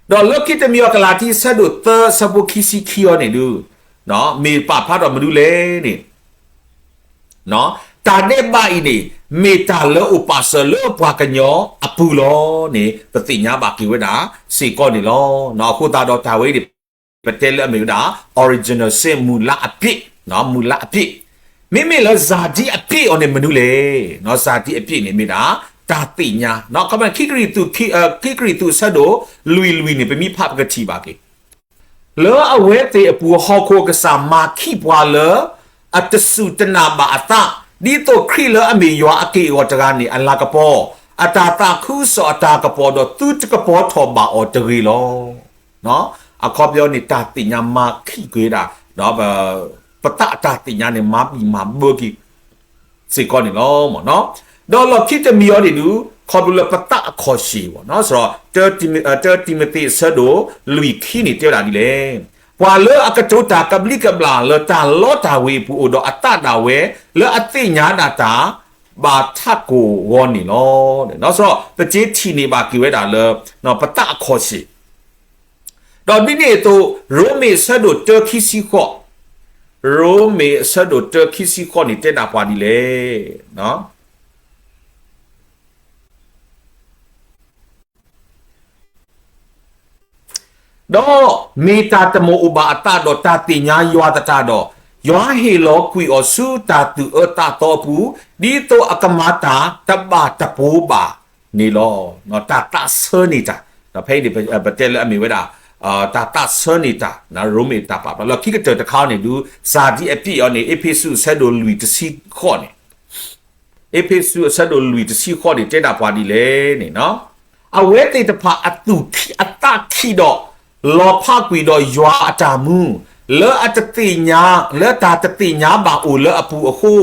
ဒီးလၢခံတမံၤအံၤ ကလၤတံ အဆၢဒိၣ်သၢ အဆၢဖိခံဆံခံအံၤန့ၣ်ဒုး မ့ၢ်ပာ်ဖျါထီၣ်မနုၤလဲၣ်န့ၣ် တၢ်ဒဲးဘးအံၤန့ၣ် မ့ၢ်တၢ်လၢအိၣ်ပာ်စၢၤလၢပှၤကညီအပူၤလီၤန့ၣ် ပသ့ၣ်ညါဘၣ်က့ၤဝဲဒၣ်စ့ၢ်ကီးန့ၣ်လီၤ. အဃိသတးဒီးတၢ်ဝဲအံၤန့ၣ် ပတဲလၢအမ့ၢ်ဝဲဒၣ် original sin မူလအပြစ်, မူလအပြစ်, မ့မ့ၢ်လၢ ဇာတိအပြစ် အံၤန့ၣ်မနုၤလဲၣ်. ဇာတိအပြစ် န့ၣ်မ့ၢ်ဒၣ် တၢ်သ့ၣ်ညါ, ခံကရံၣ်သူး ခံကရံၣ်သူးအဆၢဒိၣ်လွံၢ်လွံၢ်န့ၣ် ပမ့ၢ်ဖးပကထံၣ်ဘၣ်က့ၤ လၢအဝဲသ့ၣ်အပူၤ ဟီၣ်ခိၣ်အကစၢ်မၤခံးပှၤလၢ အတစူၢ်တနာ်ဘၣ်အသး, ဒ်သိးခရံာ်လၢအမ့ၢ်ယွၤအက့ၢ်အဂီၤတဂၤန့ၣ် အလၤကပီၤ, အတၢ်သးခုကစီၣ်အတၢ်ကပီၤဒီး သုတကပီၤထီၣ်ဘၣ်အီၤတဂ့ၤလီၤ. အခီပညီန့ၣ် တၢ်သ့ၣ်ညါမၤခံးကွံာ်ဝဲဒၣ် ပသးအတၢ်သ့ၣ်ညါန့ၣ် မၤဘံၣ်မၤဘၢက့ၤ စ့ၢ်ကီးန့ၣ်လီၤ. ဒီးလီၢ်ခံတမံၤအံၤန့ၣ်ဒုး ခီဖျိလၢပသးအခီၣ်ဆ့ၣ်ဘၣ်နီၤ, တၢ တံၤမသ့း အဆၢဒိၣ်လွံၢ်ခံန့ၣ် တဲဝဲဒၣ်ဒ်လဲၣ်, ပှၤလၢအကတိၤတၢ်ကဘျံးကဘျၣ်လၢတၢ်လီတၢ်ဝ့ၤအပူၤ အိၣ်ဒီးအသးဒၣ်ဝဲ လၢအသ့ၣ်ညါဒၣ်တၢ် ဘၣ်ထးကိၢ်ဂီၤန့ၣ်လီၤ. ပစ့ထံၣ်န့ၢ်ဘၣ်က့ၤဝဲဒၣ်လၢ ပသးအခီၣ်ဆ့ၣ် ဒီးဒ်န့ၣ်အသိး ရိမ့ၤအဆၢဒိၣ်တၢ ခံဆံဃိး, ရိမ့ၤအဆၢဒိၣ်တၢ ခံဆံဃိးန့ၣ် တဲဒၣ်ပှၤဒ်လဲၣ်, ဒီးမ့ၢ်တၢ်တမီၢ်အိၣ်ဘၣ်အသးဒီးတၢ်သ့ၣ်ညါယွၤသတးဒီး, ယွၤဟ့ၣ်လီၤကွံာ်အီၤဆူတၢ်သူၣ်အၢသးသီအပူၤ, ဒ်သိးအကမၤတၢ်တဘၣ်တပိၤဘၣ်န့ၣ်လီၤ. တၢ်သးဆၢန့ၢ်တၢ်, ဖဲအံၤန့ၣ် ပတဲလၢအမ့ၢ်ဝဲဒၣ် တၢ်သးဆၢန့ၢ်တၢ်, ရိမ့ၤတၢ်ပာ်ဖျါ လီၢ်ခံကတၢၢ်တခါန့ၣ်ဒုး စၤဒံအပြ့ၣ်အံၤန့ၣ် အ့းဖ့းစူးအဆၢဒိၣ်လွံၢ်တဆံဃိးန့ၣ် အ့းဖ့းစူးအဆၢဒိၣ်လွံၢ်တဆံဃိးန့ၣ် တဲဒၣ်ပှၤဒ်လဲၣ်န့ၣ်, အဝဲသ့ၣ်တဖၣ်အသူၣ်ခံးအသးခံးဒီး လီၤဖးကွံာ်ဒီးယွၤအတၢ်မူ, လၢအတသ့ၣ်ညါ, လၢတၢ်တသ့ၣ်ညါဘၣ်အိၣ်လၢအပူၤအဃိ,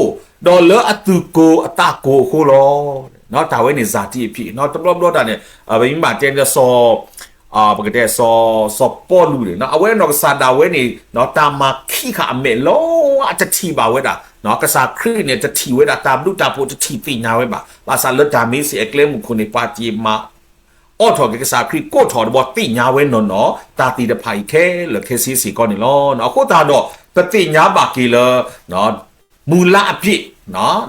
ဒီးလၢအသူၣ်ကိၢ်အသးကိၢ်အဃိလီၤ. တၢ်ဝဲန့ၣ် စၤဒံအပြ့ၣ်, တဘျီဘျီတၢ်န့ၣ် ပမ့ၢ်ဘၣ်တဲလၢစီၤ ပကတဲစီၤ စီၤပီလူးန့ၣ် အဝဲအနီၢ်ကစၢ်ဒၣ်ဝဲန့ၣ် တၢ်မၤခံးဃာ်အမဲာ်လီၤ အတထံၣ်ဘၣ်ဝဲဒၣ်, ကစၢ်ခရံာ်န့ၣ် တထံၣ်ဝဲဒၣ် တၢ်ဘျုးတၢ်ဖှိၣ်တထံၣ်သ့ၣ်ညါဝဲဘၣ်. ဘၣ်ဆၣ်လၢတၢ်မ့ၢ်စ့ၢ်အကျဲမုၢ်ခိၣ်န့ၣ် ပှၤတမၤ အိးထီၣ်က့ၤကစၢ်ခရံာ်ကိးထီၣ်တဘျီ သ့ၣ်ညါဝဲနီၢ်နီၢ် တၢ်သ့ၣ်တဖၣ်အံၤခဲလၢာ်ခဲဆ့စ့ၢ်ကီးန့ၣ်လီၤ. အဃိသတးဒီး ပသ့ၣ်ညါဘၣ်က့ၤလၢ မူလအပြ့ၣ်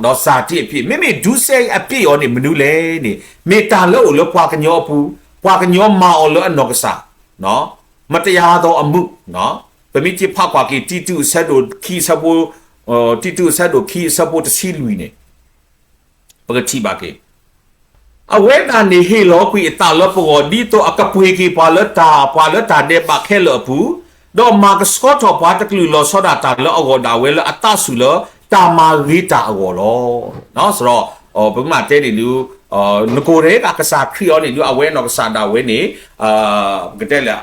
ဒီးစၤဒံအပြ့ၣ်, မ့မ့ၢ်ဒုစဲအပြ့ၣ်အံၤန့ၣ် မနုၤလဲၣ်န့ၣ် မ့ၢ်တၢ်လၢအိၣ်လၢပှၤကညီအပူၤ, ပှၤကညီမၤအီၤလၢအနီၢ်ကစၢ် မတၤယၤသိးအမူး, ပမ့ၢ်က့ၤဖးကွၢ်က့ၤ တံတူးအဆၢဒိၣ်ခံအဆၢဖိ, တံတူးအဆၢဒိၣ်ခံအဆၢဖိတဆံလွံၢ်န့ၣ် ပကထံၣ်ဘၣ်က့ၤ အဝဲဒၣ်န့ၣ်ဟ့ၣ်လီၤကွံာ်အသးလၢပဂီၢ် ဒ်သိးအကပှ့ၤက့ၤပှၤလၢတၢ် ပှၤလၢတၢ်ဒဲးဘးခဲလၢာ်အပူၤ, ဒီးမၤကဆှီထီၣ်ပှၤတကလုာ်လီၤဆီဒၣ်တၢ်လၢအဂီၢ်ဒၣ်ဝဲလၢအသးဆူၣ်လၢတၢ်မၤဂ့ၤတၢ်အဂီၢ်လီၤ. စရီ, ပကမၤတဲန့ၣ်ဒုး နကိးရဲၣ်ဒၣ်ကစၢ်ခရံာ်အီၤန့ၣ်ဒုး အဝဲနီၢ်ကစၢ်ဒၣ်ဝဲန့ၣ် ပကတဲလၢ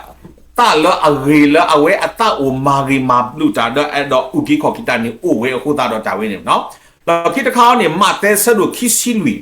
သးလၢအဂ့ၤလၢအဝဲအသးအိၣ်မၤဂ့ၤမၤဘျုးတၢ်ဒီးအဲၣ်ဒိးအုၣ်က့ၤခီၣ်က့ၤတၢ်န့ၣ်အိၣ်ဝဲအဃိသတးဒီးတၢ်ဝဲန့ၣ်လီၤ. ဒီးခံတခါအံၤန့ၣ် မးသဲဆၢဒိၣ်ခံဆံလွံၢ်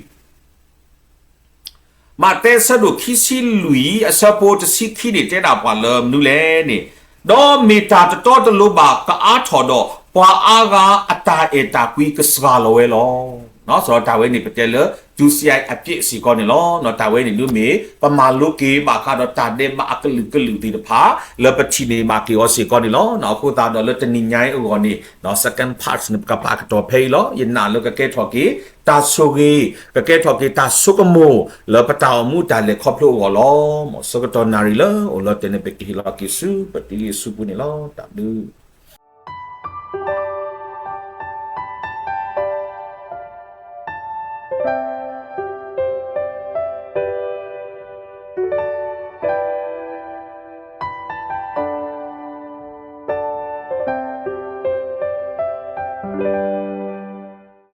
မးသဲဆၢဒိၣ်ခံဆံလွံၢ် အဆၢဖိတဆံခံန့ၣ် တဲဒၣ်ပှၤလၢမနုၤလဲၣ်န့ၣ်, ဒီးမ့ၢ်တၢ်တတီတလိၤဘၣ်ကအါထီၣ်ဒီး ပှၤအါဂၤအတၢ်အဲၣ်တၢ်ကွံကစှၤလီၤဝဲလီၤ. စရီတၢ်ဝဲန့ၣ် ပတဲလၢ ဒုစရိုက်အပြစ် စ့ၢ်ကီးန့ၣ်လီၤ. တၢ်ဝဲန့ၣ်ဒုးမ့ၢ် ပမၤလိက့ၤဘၣ်ဃးဒီးတၢ်ဒဲးဘးအကလုာ်ကလုာ်သ့ၣ်တဖၣ် လၢပထံၣ်န့ၢ်ဘၣ်က့ၤအီၤစ့ၢ်ကီးန့ၣ်လီၤ. အဃိသတးဒီးလၢတနံၤညါအံၤအဂီၢ်န့ၣ် second part န့ၣ် ပကပာ်ကတီၢ်ဖဲအံၤလီၤ. ယနာ်လၢကကဲထီၣ်က့ၤ တၢ်ဆိၣ်ဂ့ၤ, ကကဲထီၣ်က့ၤတၢ်ဆိကမိၣ် လၢပတၢ်အိၣ်မူတၢ်လဲၤခီဖျိအဂီၢ်လီၤ. မ်ဆၢကတီၢ်နၣ်ရံၣ်လၢအိၣ်လီၤတဲာ်န့ၣ် ပကဟ့ၣ်လီၤက့ၤဆူ ပတုၤလံအဆူပူၤန့ၣ်လီၤ. တၢ်ဘျုး